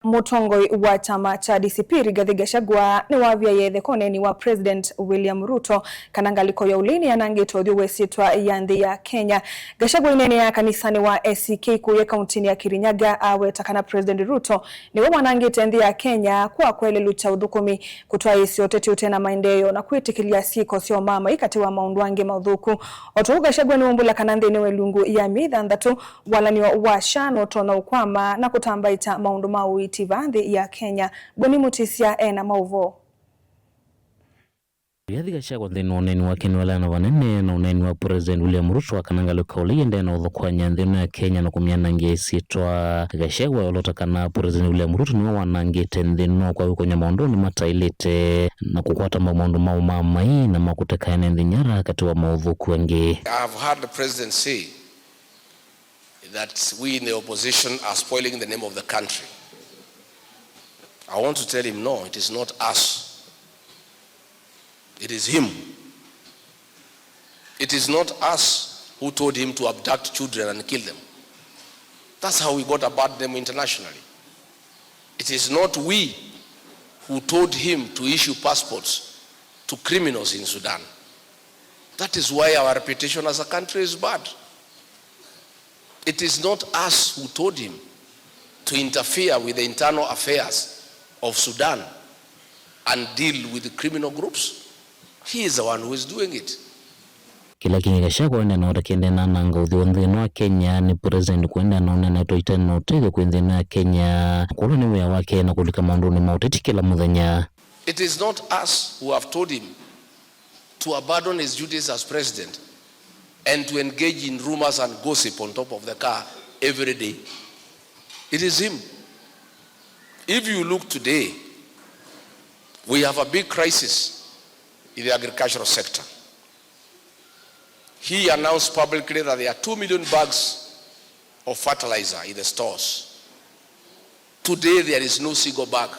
Mutongoi wa chama cha DCP Rigathi Gachagua ni wavya yethe koneni wa President William Ruto kana ngaliko ya ulini yanangitwo uthiu wesitwa ya nthi ya Kenya. Gachagua inene ya kanisani wa ACK kuya kauntini ya Kirinyaga aweta kana President Ruto niwe wanangite nthi ya Kenya kwa kwelelucha uthukumi kutwa isio teti utena maendeleo na kwitikilia siko sio mama ikati wa maundu angi mauthuku. Otou Gachagua ni umbula kana nthini wa ilungu ya mithanthatu walanio wa shano tona ukwama na kutambaita maundu ma uiti vanthi ya Kenya. Boni Mutisia ena mauvo. Rigathi Gachagua nthini wa uneni wake niwalana vanene na uneni wa President William Ruto akanangalo kauli endee na uthukwanya nthi ino ya Kenya na kumyanangia isitwa. Gachagua olotakana President William Ruto niwe wanangite nthi ino kwa wikonya maunduni matailite na kukwata maundu mau mamai na makutekaene nthi nyara kati wa mauthuku angi. I have heard the president say that we in the opposition are spoiling the name of the country. I want to tell him, no, it is not us. It is him. It is not us who told him to abduct children and kill them. That's how we got about them internationally. It is not we who told him to issue passports to criminals in Sudan. That is why our reputation as a country is bad. It is not us who told him to interfere with the internal affairs of Sudan and deal with the criminal groups. He is the one who is doing it. Kila kinyi Gachagua enda kiende na nanga uthi wa nthi ino wa Kenya ni president kuenda naona na toita na utethio kwi nthi ino ya Kenya kulwa ni wia wake na kulika maunduni ma uteti kila muthenya. It is not us who have told him to abandon his duties as president and to engage in rumors and gossip on top of the car every day. It is him. If you look today, we have a big crisis in the agricultural sector. He announced publicly that there are 2 million bags of fertilizer in the stores. Today, there is no single bag.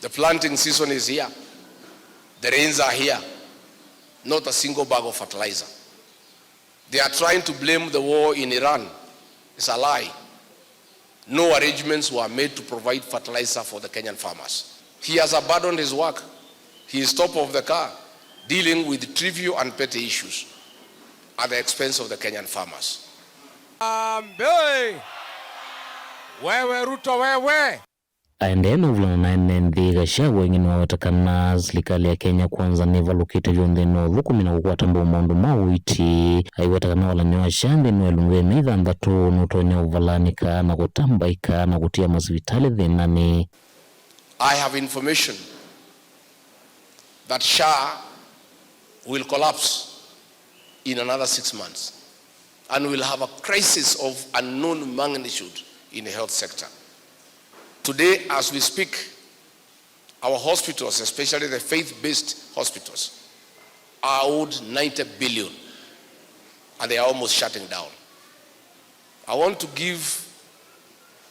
The planting season is here. The rains are here. Not a single bag of fertilizer. They are trying to blame the war in Iran. It's a lie. No arrangements were made to provide fertilizer for the Kenyan farmers. He has abandoned his work. He is top of the car, dealing with trivial and petty issues at the expense of the Kenyan farmers. Ambe. Wewe Ruto wewe. Aendee na uvulana naene nthi Gachagua ingi niwawetekana serikali ya Kenya Kwanza nivalukite vyonthe no uthukumi na kukwata mbau maundu ma uiti aiwetekana walanio wa SHA nthini wa ilungu ya mithanthatu nutonya uvalanika na kutambaika na kutia masivitali thinani. I have information that SHA will collapse in another 6 months and will have a crisis of unknown magnitude in the health sector. Today, as we speak, our hospitals, especially the faith-based hospitals, are owed 90 billion and they are almost shutting down. I want to give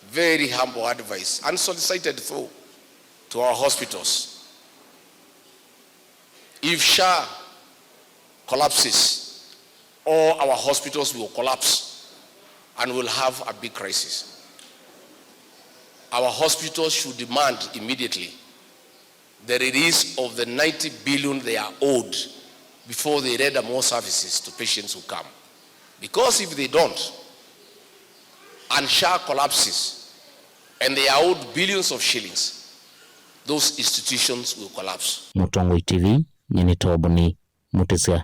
very humble advice, unsolicited though, to our hospitals. If SHA collapses, all our hospitals will collapse and we'll have a big crisis. Our hospitals should demand immediately the release of the 90 billion they are owed before they render more services to patients who come. Because if they don't, and SHA collapses, and they are owed billions of shillings, those institutions will collapse. Mutongoi TV, Nyenitoboni, Mutisia.